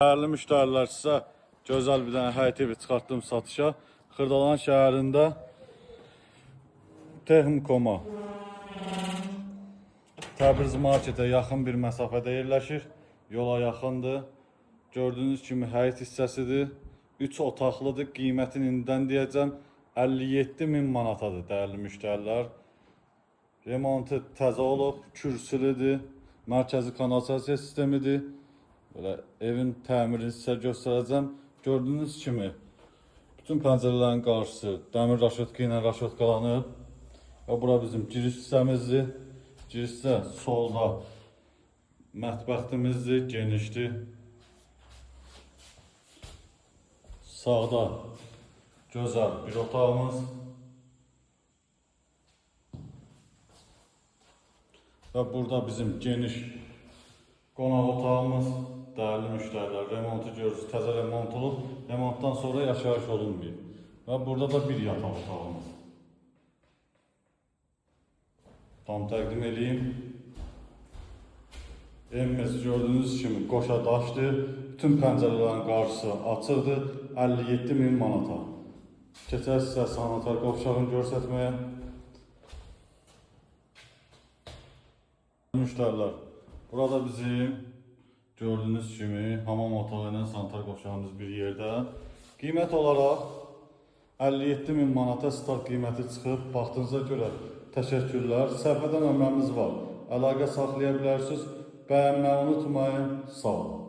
Dəyərli müştərilər, sizə gözəl bir dənə həyət evi çıxartdım satışa. Xırdalan şəhərində Tehmkoma Təbriz marketə yaxın bir məsafədə yerləşir. Yola yaxındır. Gördüyünüz kimi həyət hissəsidir. 3 otaqlıdır. Qiymətini indidən deyəcəm. 57 min manatadır dəyərli müştərilər. Remontı təzə olub, kürsülüdür. Mərkəzi kanalizasiya sistemidir. Belə evin təmirini sizə göstərəcəm. Gördüyünüz kimi bütün pəncərələrin qarşısı dəmir raşotka ilə raşotkalanıb. Və bura bizim giriş hissəmizdir. Giriş hissə solda mətbəximizdir, genişdir. Sağda gözəl bir otağımız. Və burada bizim geniş qonaq otağımız. Dəyərli müştərilər, remontu görürsünüz, təzə remont olub. Remontdan sonra yaşayış olunmayıb. Və burada da bir yataq otağımız. Tam təqdim eləyim. Evimiz gördüyünüz kimi qoşa daşdır. Bütün pəncərələrin qarşısı açıqdır. 57 min manata. Keçək sizə sanitar qovşağını göstərməyə. Müştərilər, burada bizim gördüyünüz kimi hamam otağı ilə sanitar qovşağımız bir yerdə. Qiymət olaraq 57 min manata start qiyməti çıxıb. Vaxtınıza görə təşəkkürlər. Səhifədə nömrəmiz var. Əlaqə saxlaya bilərsiniz. Bəyənməyi unutmayın. Sağ olun.